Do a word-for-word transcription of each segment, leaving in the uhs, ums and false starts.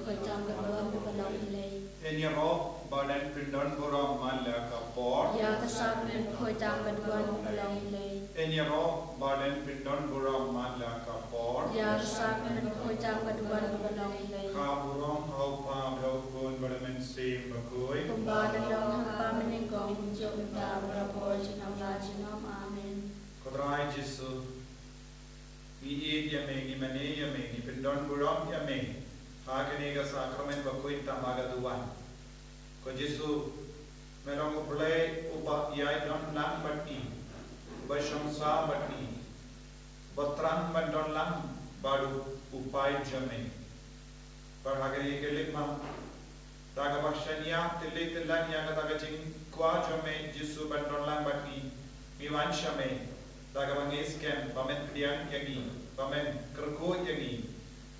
Khoi tam ka duan ba long lei. Ïaroh ba don pyndon burom man la ka por. Ïa ka sakramen khoi tam ka duan ba long lei. Ïaroh ba don pyndon burom man la ka por. Ïa ka sakramen khoi tam ka duan ba long lei. Ka burom ha u Kpa bad ha u Khun bad ha u Mynsiem Bakhuid. Kumba ka long ha u kpa mynnyngkong, kumjuh mynta bad ha u por junom la junom. Amen. Ko Trai Jisu, ngi ïeit ïa me, ngi mane ïa me, ngi pyndon burom ïa me ha kane ka sakramen bakhuid tam ha ka duwan. Ko Jisu, me long U Blei uba ïai don lang bad ngi, uba shong sah bad ngi, uba thrang ban don lang bad u paid jong me. Bad ha kane ka leit ma, da kaba shaniah tylli tyllan ïa kata ka jingkwah jong me Jisu ban don lang bad ngi, ngi wan sha me da kaba ngi skhem ba men pdiang ïa ngi, ba men kyrkhu ïa ngi,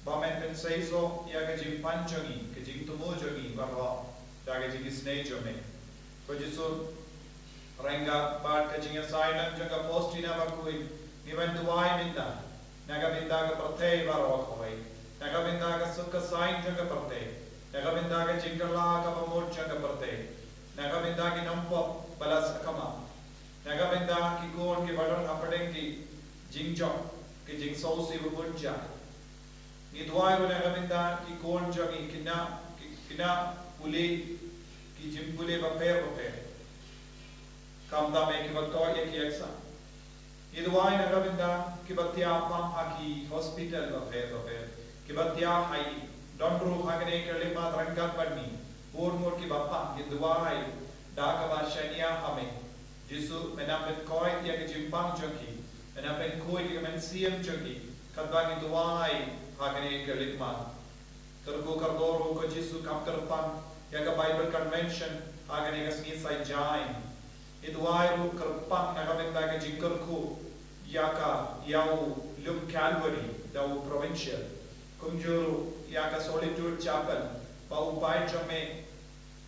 ba men pynseisoh ïa ka jingpan jong ngi, ka jingthmu jong ngi baroh da ka jingisynei jong me. Ko Jisu, ryngkat bad ka jingïasaid lang jong ka Faustina Bakhuid, ngi wan duwai mynta na ka bynta ka pyrthei baroh kawei, na ka bynta ka suk ka saiñ jong ka pyrthei, na ka bynta ka jingkylla kaba mut jong ka pyrthei, na ka bynta ki nongpop ba la sakma, na ka bynta ki khun kiba don hapdeng ki jingjop, ki jingsngewsih ba bun jait. Ngi duwai ruh na ka bynta ki khun jong ngi, ki khynnah, ki khynnah pule, ki jingpule bapher bapher. Khamtam eh kiba thoh ïa ki exam. Ngi duwai na ka bynta kiba thiah pang ha ki hospital bapher bapher, kiba thiah ha i, don ruh ha kane ka leit ma ryngkat bad ngi, bun ngut kiba pang. Ngi duwai da kaba shaniah ha me. Jisu, men nang pynkhuid ïa ka jingpang jong ki, men nang pynkhuid ïa ka mynsiem jong ki, katba ngi duwai ha kane ka leit ma. Kyrkhu kyrdoh ruh ko Jisu, kham kyrpang ïa ka Bible Convention ha kane ka sngi Saitjaiñ. Ngi duwai ruh kyrpang na ka bynta ka jingkyrkhu ïa ka, ïa u lum Calvary da u Provincial, kumjuh ruh ïa ka Solitude Chapel, ba u paid jong me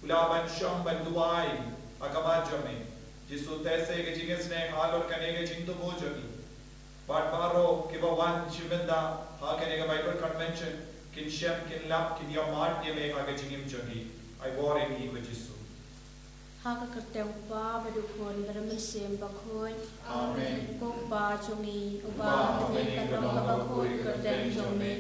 u lah ban shong ban duwai ha khmat jong me. Jisu, theh sa ïa ka jingisynei halor kane ka jingthmu jong ngi. Bad baroh kiba wan shim bynta ha kane ka Bible Convention kin shem, kin lap, kin ïa mad ïa me ha ka jingim jong ngi. Ai bor ïa ngi ko Jisu. Ha ka kyrteng U Kpa bad U Khun bad U Mynsiem Bakhuid. Amen. Ko Kpa jong ngi uba ha bneng, kan long kaba khuid ka kyrteng jong me.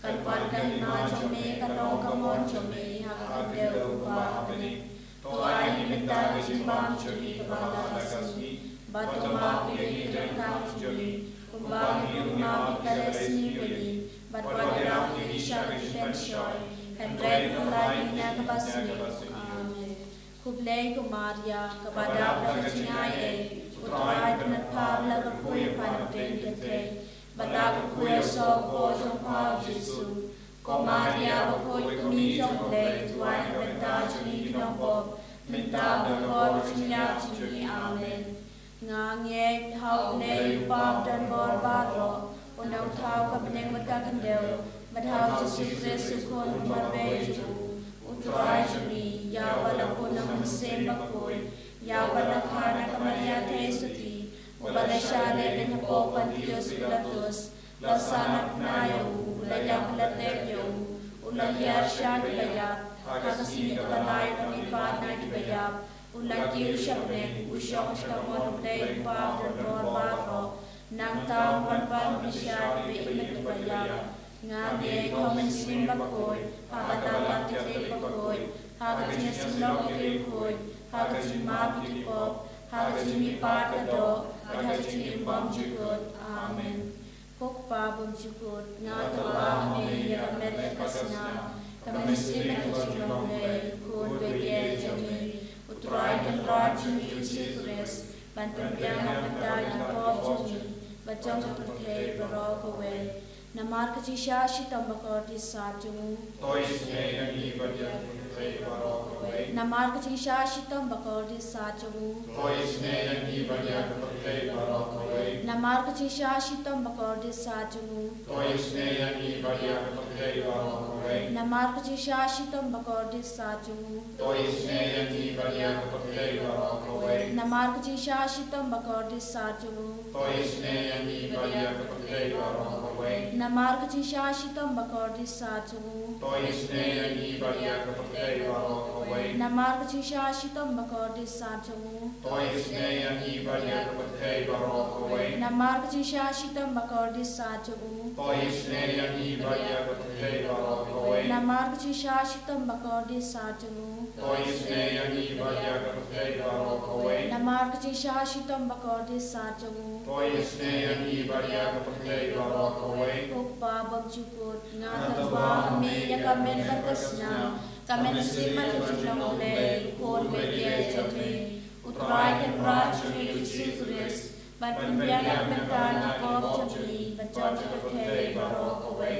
Kan wan ka hima jong me, kan long ka mon jong me ha ka khyndew kumba ha bneng. To ai ïa ngi mynta ka jingbam jong ngi kaba la ka sngi. Bad to map ïa ngi ki ryngkang jong ngi, kumba ngi ruh ngi map ïa kita kiba la isynei ïa ngi. Bad wat ïarap ïa ngi sha ka jingpynshoi, hynrei to pynlait ïa ngi na kaba sniew. Amen. Khublei ko Maria, kaba dap da ka jingaiei, U Trai u don bad pha, ba la kyrkhu ïa pha hapdeng ki kynthei, bad la kyrkhu ïa u soh ka kpoh jong pha U Jisu. Ko Maria bakhuid, ko Kmie jong U Blei, to duwai na ka bynta jong ngi ki nongpop, mynta bad ha ka por jingïap jong ngi. Amen. Nga ngeit ha U Blei U Kpa badonbor baroh, U nongthaw ka bneng bad ka khyndew, bad ha U Jisu Khrist U Khun ba marwei jong U, U Trai jong ngi, ïa uba la bun na U Mynsiem Bakhuid, ïa uba la kha na ka Maria theisotti, uba la shah leh beiñ hapoh Pontius Pilatus, la sah na bnai ïa u, la ïap, la tep ïa u, u la hiar sha kiba ïap, ha ka sngi kaba lai u la mihpat na kiba ïap, u la kiew sha bneng, u shong sha ka mon U Blei U Kpa badonbor baroh, nangta un wan pan bishar ïa kiba im bad kiba ïap. Nga ngeit ha U Mynsiem Bakhuid, ha ka Tnat Katholik bakhuid, ha ka jingïasyllok ïa ki riewkhuid, ha ka jingmap ïa ki pop, ha ka jingmihpat ka doh, bad ha ka jingim bymjukut. Amen. Ko Kpa bymjukut, nga tyrwa ha me ïa ka met bad ka snam, ka mynsiem bad ka jinglong Blei, U Khun uba ïeit jong me, U Trai Kynrad jong ngi U Jisu Khrist, ban pynbiang na ka bynta ki pop jong ngi bad jong ka pyrthei baroh kawei. Namar ka jingshah shitom bakordit sat jong u, to isynei ïa ngi bad ïa Namar ka jingshah shitom bakordit sat jong u. To isynei ïa ngi bad ïa ka pyrthei baroh kawei. Namar ka jingshah shitom bakordit sat jong u. To isynei ïa ngi bad ïa ka pyrthei baroh kawei. Namar ka jingshah shitom bakordit sat jong u. To isynei ïa ngi bad ïa ka pyrthei baroh kawei. Namar ka jingshah shitom bakordit sat jong u. To isynei ïa ngi bad ïa ka pyrthei baroh kawei. Namar ka jingshah shitom bakordit sat jong u. To isynei ïa ngi bad ïa ka pyrthei baroh kawei. Namar ka jingshah shitom bakordit sat jong u. To isynei ïa ngi bad ïa ka pyrthei baroh kawei. Namar ka jingshah shitom bakordit sat jong u. To isynei ïa ngi bad ïa ka pyrthei baroh kawei. Namar ka jingshah shitom bakordit sat jong u. To isynei ïa ngi bad ïa ka pyrthei baroh kawei. Namar ka jingshah shitom bakordit sat jong u. To isynei ïa ngi bad ïa ka pyrthei baroh kawei. Ko Kpa bymjukut, nga tyrwa ha me ïa ka met bad ka snam, ka mynsiem bad ka jinglong Blei, U Khun baïaid jong me, U Trai Kynrad jong ngi U Jisu Khrist, ban pynbiang na ka bynta ki pop jong ngi bad jong ka pyrthei baroh kawei.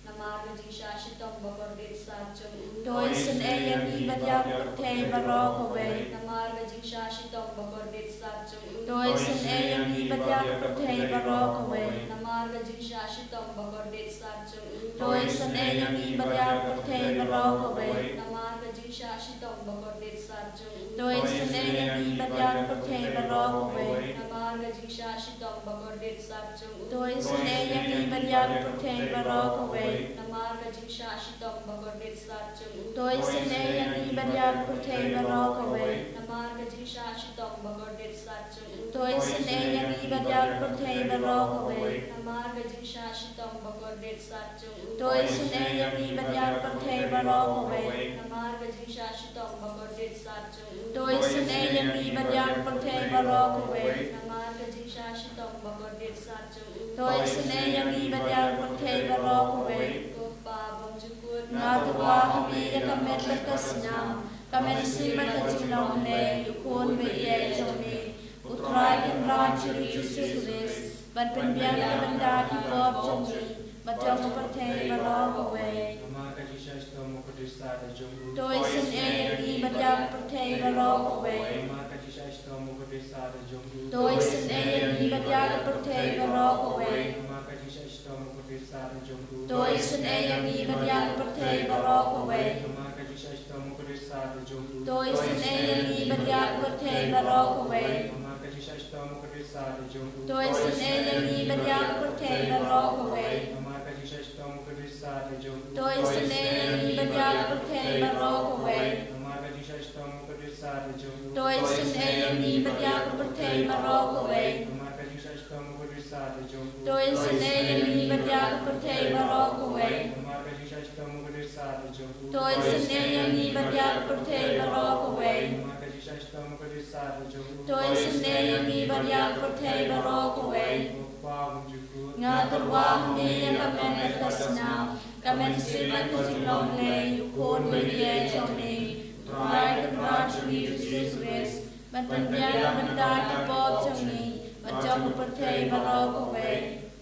Namar ka jingshah shitom bakordit sat jong u. To isynei ïa ngi bad ïa ka pyrthei baroh kawei. Namar ka jingshah shitom bakordit sat jong u. To isynei ïa ngi bad ïa ka pyrthei baroh kawei. Namar ka jingshah shitom bakordit sat jong u. To isynei ïa ngi bad ïa ka pyrthei baroh kawei. Namar ka jingshah shitom bakordit sat jong u. To isynei ïa ngi bad ïa ka pyrthei baroh kawei. Namar ka jingshah shitom bakordit sat jong u. To isynei ïa ngi bad ïa ka pyrthei baroh kawei. Namar ka jingshah shitom bakordit sat jong u. To isynei ïa ngi bad ïa ka pyrthei baroh kawei. Namar ka jingshah shitom bakordit sat jong u. To isynei ïa ngi bad ïa ka pyrthei baroh kawei. Namar ka jingshah shitom bakordit sat jong u. To isynei ïa ngi bad ïa ka pyrthei baroh kawei. Namar ka jingshah shitom bakordit sat jong u. To isynei ïa ngi bad ïa ka pyrthei baroh kawei. Namar ka jingshah shitom bakordit sat jong u. To isynei ïa ngi bad ïa ka pyrthei baroh kawei. Ko Kpa bymjukut, nga tyrwa ha me ïa ka met bad ka snam, ka mynsiem bad ka jinglong Blei, U Khun baïaid jong me, U Trai Kynrad jong ngi U Jisu Khrist, ban pynbiang na ka bynta ki pop jong ngi bad jong ka pyrthei baroh kawei. Namar ka jingshah shitom bakordit sat jong u. To isynei ïa ngi bad ïa ka pyrthei baroh kawei. Namar ka jingshah shitom bakordit sat jong u. To isynei ïa ngi bad ïa ka pyrthei baroh kawei. Namar ka jingshah shitom bakordit sat jong u. To isynei ïa ngi bad ïa ka pyrthei baroh kawei. Namar ka jingshah shitom bakordit sat jong u. To isynei ïa ngi bad ïa ka pyrthei baroh kawei. Namar ka jingshah shitom bakordit sat jong u. To isynei ïa ngi bad ïa ka pyrthei baroh kawei. Namar ka jingshah shitom bakordit sat jong u. To isynei ïa ngi bad ïa ka pyrthei baroh kawei. Namar ka jingshah shitom bakordit sat jong u. To isynei ïa ngi bad ïa ka pyrthei baroh kawei. Namar ka jingshah shitom bakordit sat jong u. To isynei ïa ngi bad ïa ka pyrthei baroh kawei. Namar ka jingshah shitom bakordit sat jong u. To isynei ïa ngi bad ïa ka pyrthei baroh kawei. Namar ka jingshah shitom bakordit sat jong u. To isynei ïa ngi bad ïa ka pyrthei baroh kawei. Ko Kpa bymjukut, nga tyrwa ha me ïa ka met bad ka snam, ka mynsiem bad ka jinglong Blei, U Khun baïaid jong me, U Trai Kynrad jong ngi U Jisu Khrist, ban pynbiang na ka bynta ki pop jong ngi bad jong ka pyrthei baroh kawei.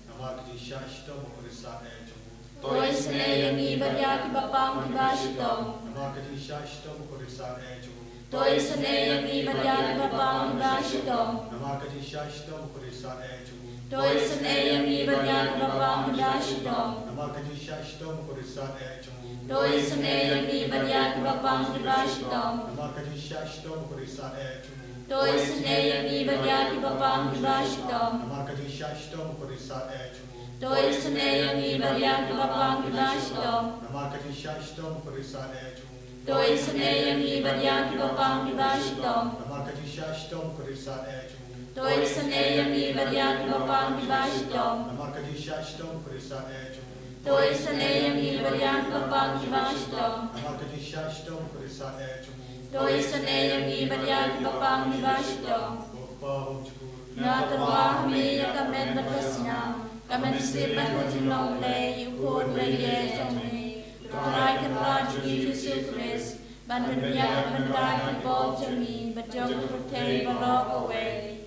Namar ka jingshah shitom bakordit sat jong u. To isynei ïa ngi bad ïa kiba pang kiba shitom. Namar ka jingshah shitom bakordit sat jong u. To isynei ïa ngi bad ïa kiba pang kiba shitom. Namar ka jingshah shitom bakordit sat jong u. To isynei ïa ngi bad ïa kiba pang kiba shitom. Namar ka jingshah shitom bakordit sat jong u. To isynei ïa ngi bad ïa kiba pang kiba shitom. Namar ka jingshah shitom bakordit sat jong u. To isynei ïa ngi bad ïa kiba pang kiba shitom. Namar ka jingshah shitom bakordit sat jong u. To isynei ïa ngi bad ïa kiba pang kiba shitom. Namar ka jingshah shitom bakordit sat jong u. To isynei ïa ngi bad ïa kiba pang kiba shitom. Namar ka jingshah shitom bakordit sat jong u. To isynei ïa ngi bad ïa kiba pang kiba shitom. Namar ka jingshah shitom bakordit sat jong u. To isynei ïa ngi bad ïa kiba pang kiba shitom. Namar ka jingshah shitom bakordit sat jong u. To isynei ïa ngi bad ïa kiba pang kiba shitom. Ko Kpa bymjukut, nga tyrwa ha me ïa ka met bad ka snam, ka mynsiem bad ka jinglong Blei, U Khun baïaid jong me, U Trai Kynrad jong ngi U Jisu Khrist, ban pynbiang na ka bynta ki pop jong ngi bad jong ka pyrthei baroh kawei.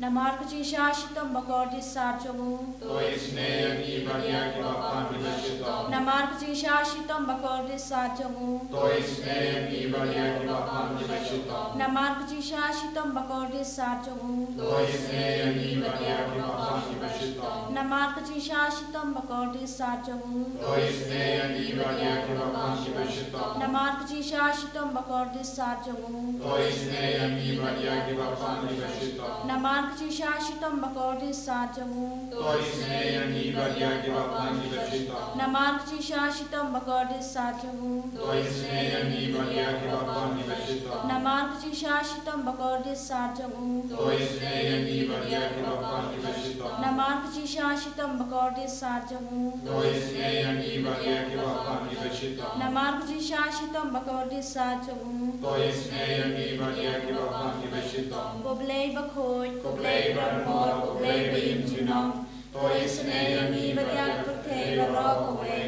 Namar ka jingshah shitom ba kordit sat jong u. To isynei ïa ngi bad ïa kiba pang kiba shitom. Namar ka jingshah shitom ba kordit sat jong u. To isynei ïa ngi bad ïa kiba pang kiba shitom. Namar ka jingshah shitom ba kordit sat jong u. To isynei ïa ngi bad ïa kiba pang kiba shitom. Namar ka jingshah shitom ba kordit sat jong u. To isynei ïa ngi bad ïa kiba pang kiba shitom. Namar ka jingshah shitom ba kordit sat jong u. To isynei ïa ngi bad ïa kiba pang kiba shitom. Namar ka jingshah shitom ba kordit sat jong u. To isynei ïa ngi bad ïa kiba pang kiba shitom. Namar ka jingshah shitom ba kordit sat jong u. To isynei ïa ngi bad ïa kiba pang kiba shitom. Namar ka jingshah shitom ba kordit sat jong u. To isynei ïa ngi bad ïa kiba pang kiba shitom. Namar ka jingshah shitom ba kordit sat jong u. To isynei ïa ngi bad ïa kiba pang kiba shitom. Namar ka jingshah shitom ba kordit sat jong u. To isynei ïa ngi bad ïa kiba pang kiba shitom. Ko Blei bakhuid, ko Blei badonbor, ko Blei ba im junom. To isynei ïa ngi bad ïa ka pyrthei baroh kawei.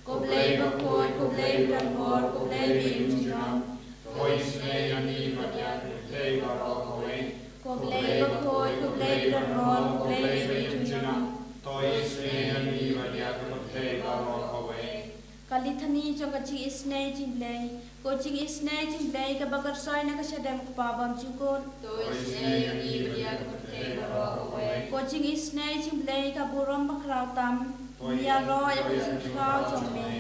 Ko Blei bakhuid, ko Blei badonbor, ko Blei ba im junom. To isynei ïa ngi bad ïa ka pyrthei baroh kawei. Ko Blei bakhuid, ko Blei badonbor, ko Blei ba im junom. To isynei ïa ngi bad ïa ka pyrthei baroh kawei. Ka Lithani jong ka jingisynei jong u Blei. Ko jingisynei jong u Blei kaba kyrsoi na ka shadem u Kpa bymjukut. To isynei ïa ngi bad ïa ka pyrthei baroh kawei. Ko jingisynei jong u Blei ka burom bakhraw tam. Ïaroh ïa ka jingkhraw jong me.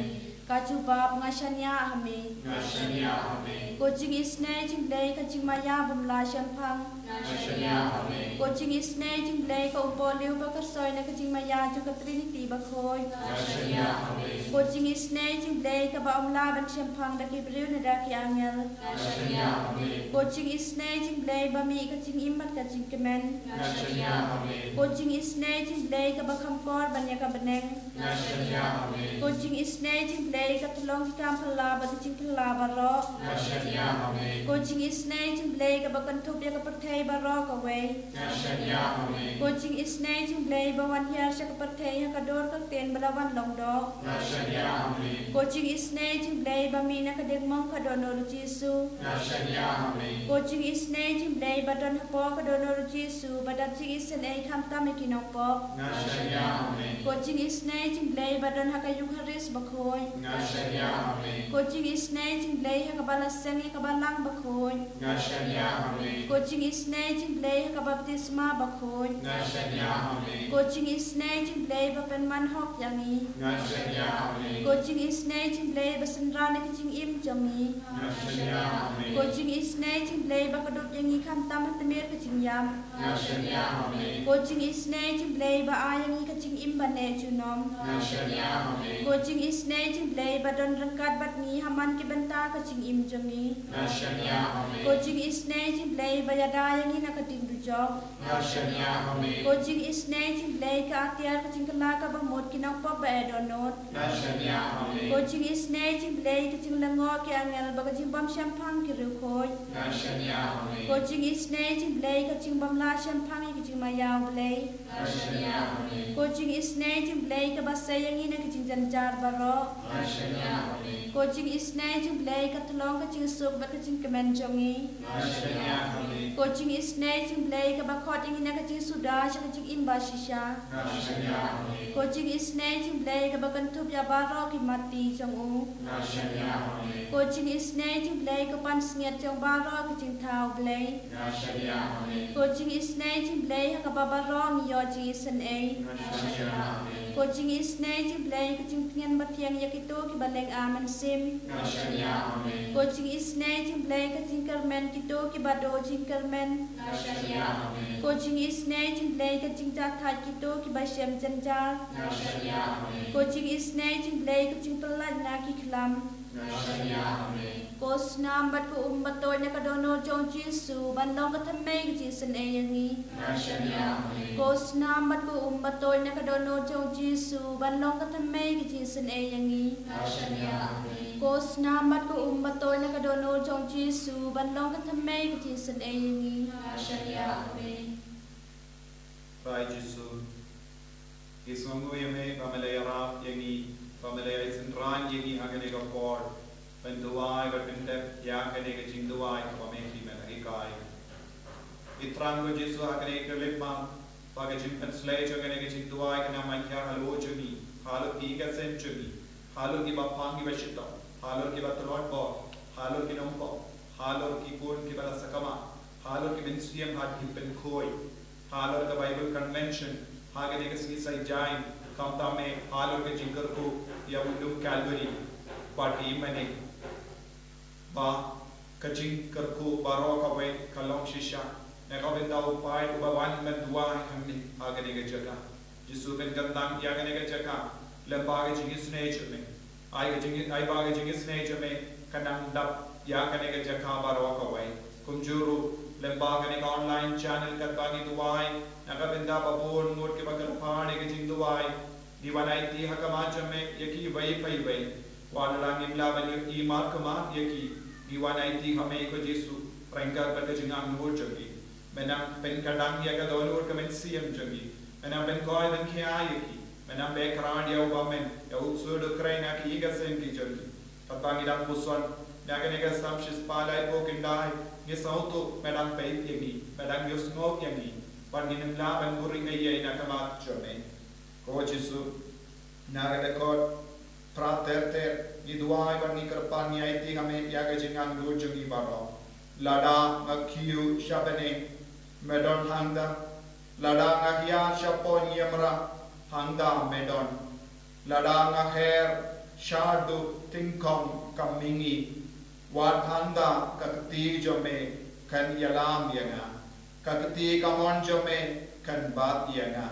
Ka jubab, nga shaniah ha me. Nga shaniah ha me. Ko jingisynei jong u Blei ka jingmaïa bym lah shemphang. Nga shaniah ha me. Ko jingisynei jong u Blei ka umpohliew ba kyrsoi na ka jingmaïa jong ka Trinity bakhuid. Nga shaniah ha me. Ko jingisynei jong u Blei kaba ym lah ban shemphang da ki briew ne da ki angel. Nga shaniah ha me. Ko jingisynei jong u Blei ba mih ka jingim bad ka jingkmen. Nga shaniah ha me. Ko jingisynei jong u Blei kaba kham kor ban ïa ka bneng. Nga shaniah ha me. Ko jingisynei jong u Blei ka tyllong ki kam phylla bad ki jingphylla baroh. Nga shaniah ha me. Ko jingisynei jong u Blei kaba kynthup ïa ka pyrthei baroh kawei. Nga shaniah ha me. Ko jingisynei jong u Blei ba wan hiar sha ka pyrthei ha ka dur ka ktien ba la wan long doh. Nga shaniah ha me. Ko jingisynei jong u Blei ba mih na ka diengmong ka dohnud u Jisu. Nga shaniah ha me. Ko jingisynei jong u Blei ba don hapoh ka dohnud u Jisu ba dap jingisynei khamtam ïa ki nongpop. Nga shaniah ha me. Ko jingisynei jong u Blei ba don ha ka Eukharist bakhuid. Nga shaniah ha me. Ko jingisynei jong u Blei ha kaba la seng ïa ka Balang bakhuid. Nga shaniah ha me. Ko jingisynei jong u Blei ha ka baptisma bakhuid. Nga shaniah ha me. Ko jingisynei jong u Blei ba pynman hok ïa ngi. Nga shaniah ha me. Ko jingisynei jong u Blei ba synran ïa ka jingim jong ngi. Nga shaniah ha me. Ko jingisynei jong u Blei ba kdup ïa ngi khamtam ha tmier ka jingïap. Nga shaniah ha me. Ko jingisynei jong u Blei ba ai ïa ngi ka jingim ba neh junom. Nga shaniah ha me. Ko jingisynei jong u Blei ba don ryngkat bad ngi ha man ki bynta ka jingim jong ngi. Nga shaniah ha me. Ko jingisynei jong u Blei ba ïada ïa ngi na ka ding dujok. Nga shaniah ha me. Ko jingisynei jong u Blei ka atiar ka jingkylla kaba mut ki nongpop ba eh dohnud. Nga shaniah ha me. Ko jingisynei jong u Blei ka jinglyngngoh ki angel bad ka jingbym shemphang ki riewkhuid. Nga shaniah ha me. Ko jingisynei jong u Blei ka jingbym lah shemphang ïa ka jingmaïa u Blei. Nga shaniah ha me. Ko jingisynei jong u Blei kaba sei ïa ngi na ki jingjynjar baroh. Nga shaniah ha me. Ko jingisynei jong u Blei ka tyllong ka jingsuk bad ka jingkmen jong ngi. Nga shaniah ha me. Ko jingisynei jong u Blei kaba khot ïa ngi na ka jingsuda sha ka jingim bashisha. Nga shaniah ha me. Ko jingisynei jong u Blei kaba kynthup ïa baroh ki matti jong u. Nga shaniah ha me. Ko jingisynei jong u Blei ka pansngiat jong baroh ki jingthaw Blei. Nga shaniah ha me. Ko jingisynei jong u Blei ha kaba baroh ngi ïoh jingisynei. Nga shaniah ha me. Ko jingisynei jong u Blei ka jingtngen bathiang ïa kito kiba leng ar mynsiem. Nga shaniah ha me. Ko jingisynei jong u Blei ka jingkyrmen kito kiba duh jingkyrmen. Nga shaniah ha me. Ko jingisynei jong u Blei ka jingjahthait kito kiba shem jynjar. Nga shaniah ha me. Ko jingisynei jong u Blei ka jingpyllait na ki khlam. Nga shaniah ha me. Ko snam bad ko um batoit na ka dohnud jong u Jisu ban long ka thymmei ka jingisynei ïa ngi. Nga shaniah ha me. Ko snam bad ko um batoit na ka dohnud jong u Jisu ban long ka thymmei ka jingisynei ïa ngi. Nga shaniah ha me. Ko snam bad ko um batoit na ka dohnud jong u Jisu ban long ka thymmei ka jingisynei ïa ngi. Nga shaniah ha me. Trai Jisu, ngi sngewnguh ïa me ba me la ïarap ïa ngi, ba me la ïasynran ïa ngi ha kane ka por ban duwai bad pyntip ïa kane ka jingduwai kaba me hi me la hikai. Ngi thrang ko Jisu ha kane ka khyllipmat ba ka jingpynsleh jong kane ka jingduwai kan nang man hiar halor jong ngi, halor ki ïing ki sem jong ngi, halor kiba pang kiba shitom, halor kiba tlot bor, halor ki nongpop, halor ki khun kiba la sakma, halor ki mynsiem ha ki pynkhuid, halor ka Bible Convention ha kane ka sngi Saitjaiñ, khamtam eh halor ka jingkyrkhu ïa u lum Calvary. Bad ngi ïa mane ba ka jingkyrkhu baroh kawei ka long shisha na ka bynta u paid uba wan ban duwai hangne ha kane ka jaka. Jisu, pynkyntang ïa kane ka jaka lyngba ka jingisynei jong me. Ai ka jing, ai ba ka jingisynei jong me kan nang dap ïa kane ka jaka baroh kawei. Kumjuh ruh lyngba kane ka online channel katba ngi duwai na ka bynta ba bun ngut kiba kyrpad ïa ka jingduwai. Ngi wan aiti ha khmat jong me ïa kiwei pa iwei. Wat la ngim lah ban ïohi markhmat ïa ki, ngi wan aiti ha me ko Jisu, ryngkat bad ka jingangnud jong ki. Me nang pynkdang ïa ka dohnud ka mynsiem jong ki. Me nang pynkhiah, pynkhiah ïa ki. Me nang beh kyrpad ïa u bymman, ïa u ksuid u kren ha ki ïing ki sem ki jong ki. Katba ngi dang puson na kane ka Salm shispah laiphew khyndai, ngi sngewthuh me dang peit ïa ngi, me dang ïohsngew ïa ngi. Bad ngim lah ban buhrieh ei ei na khmat jong me. Ko Jisu, na ka dkhot phra ter ter ngi duwai bad ngi kyrpad, ngi aiti ha me ïa ka jingangnud jong ngi baroh. Lada nga kiew sha bneng, me don hangta. Lada nga hiar shapoh niamra, hangta me don. Lada nga her shaduh tyngkhong ka mihngi, wat hangta ka kti jong me kan ïalam ïa nga, ka kti kamon jong me kan bat ïa nga.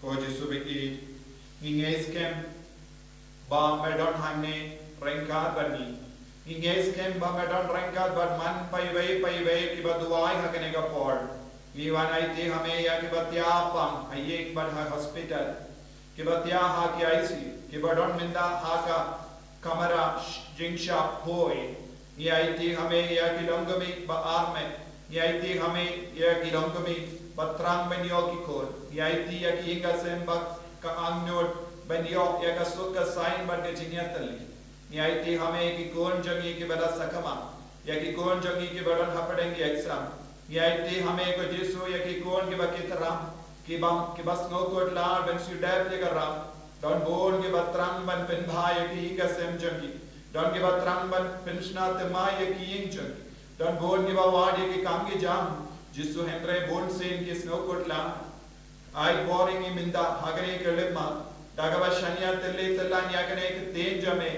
Ko Jisu baieit, ngi ngeit skhem ba me don hangne ryngkat bad ngi. Ngi ngeit skhem ba me don ryngkat bad man pa iwei pa iwei kiba duwai ha kane ka por. Ngi wan aiti ha me ïa kiba thiah pang ha ïing bad ha hospital, kiba thiah ha ki I C U, kiba don mynta ha ka kamra sh-, jingshah poi. Ngi aiti ha me ïa ki longkmie ba armet. Ngi aiti ha me ïa ki longkmie ba thrang ban ïoh ki khun. Ngi aiti ïa ki ïing ki sem ba ka angnud ban ïoh ïa ka suk ka saiñ bad ka jingïatylli. Ngi aiti ha me ïa ki khun jong ngi kiba la sakma, ïa ki khun jong ngi kiba don hapdeng ki exam. Ngi aiti ha me ko Jisu ïa ki khun kiba kit ram, kiba, kiba sngewkhuslai ban shu dep ïa ka ram. Don bun kiba thrang ban pynbha ïa ki ïing ki sem jong ki. Don kiba thrang ban pynshna thymmai ïa ki ïing jong ki. Don bun kiba wad ïa ki kam ki jam, Jisu, hynrei bunsien ki sngewkhuslai. Ai bor ïa ngi mynta ha kane ka khyllipmat, da kaba shaniah tylli tyllan ïa kane ka ktien jong me.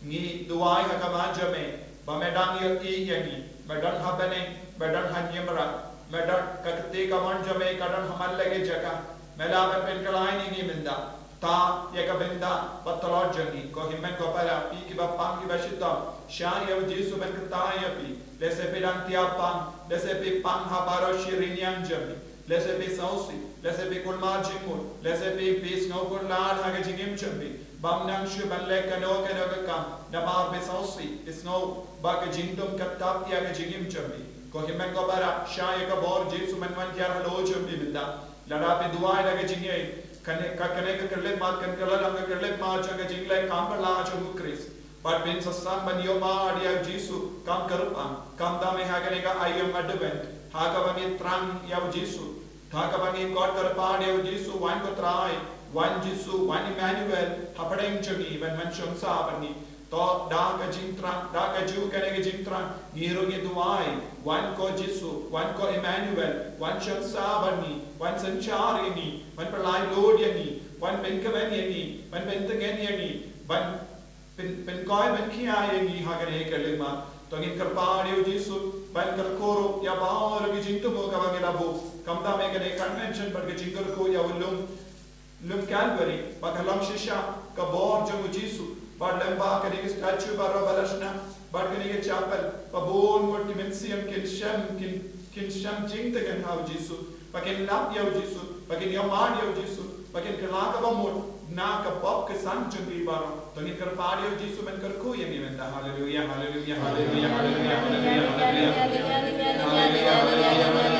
Ngi duwai ha khmat jong me ba me dang ïohi ïa ngi, me don ha bneng, me don ha niamra, me don, ka kti kamon jong me ka don ha man la ki jaka. Me lah ban pynkylla ïa ngi mynta. Tang ïa ka bynta ba tlot jong ngi, ko hynmen ko para, phi kiba pang kiba shitom, shah ïa u Jisu ban kyrteng ïa phi. Lehse phi dang thiah pang, lehse phi pang ha baroh shi rynïeng jong phi. Lehse phi sngewsih, lehse phi kulmar jingmut, lehse phi, phi sngewkhuslai ha ka jingim jong phi. Bym nang shuh ban leh kano kano ka kam namar phi sngewsih, phi sngew ba ka jingdum ka tap ïa ka jingim jong phi. Ko hynmen ko para, shah ïa ka bor Jisu ban wan hiar halor jong phi mynta. Lada phi duwai da ka jingngeit, kane ka, kane ka khyllipmat kan kylla long ka khyllipmat jong ka jingleh kam phylla jong u Khrist. Bad phin sa sdang ban ïohmad ïa u Jisu kum kyrpang, khamtam eh ha kane ka aïom Advent, ha kaba ngi thrang ïa u Jisu, ha kaba ngi khot kyrpad ïa u Jisu, wan ko Trai, wan Jisu, wan Emmanuel hapdeng jong ngi, ban wan shong sah bad ngi. To da ka jingthrang, da kajuh kane ka jingthrang, ngi ruh ngi duwai, wan ko Jisu, wan ko Emmanuel, wan shong sah bad ngi, wan synshar ïa ngi, wan pynlait luid ïa ngi, wan pynkmen ïa ngi, wan pyntngen ïa ngi, ban pyn, pynkhiah, pynkhiah ïa ngi ha kane ka khyllipmat. To ngin kyrpad ïa u Jisu ban kyrkhu ruh ïa baroh ki jingthmu kaba ngi la buh, khamtam eh kane ka convention bad ka jingkyrkhu ïa u lum, lum Calvary, ba ka long shisha ka bor jong u Jisu, bad lyngba kane ka statue baroh ba la shna, bad kane ka chapel, ba bun ngut ki mynsiem kin shem, kin, kin shem jingtngen ha u Jisu, ba kin lap ïa u Jisu, ba kin ïohmad ïa u Jisu, ba kin kylla kaba mut na ka pop ka san jong ki baroh. To ngin kyrpad ïa u Jisu ban kyrkhu ïa ngi mynta. Haleluia, haleluia, haleluia, haleluia, haleluia, haleluia.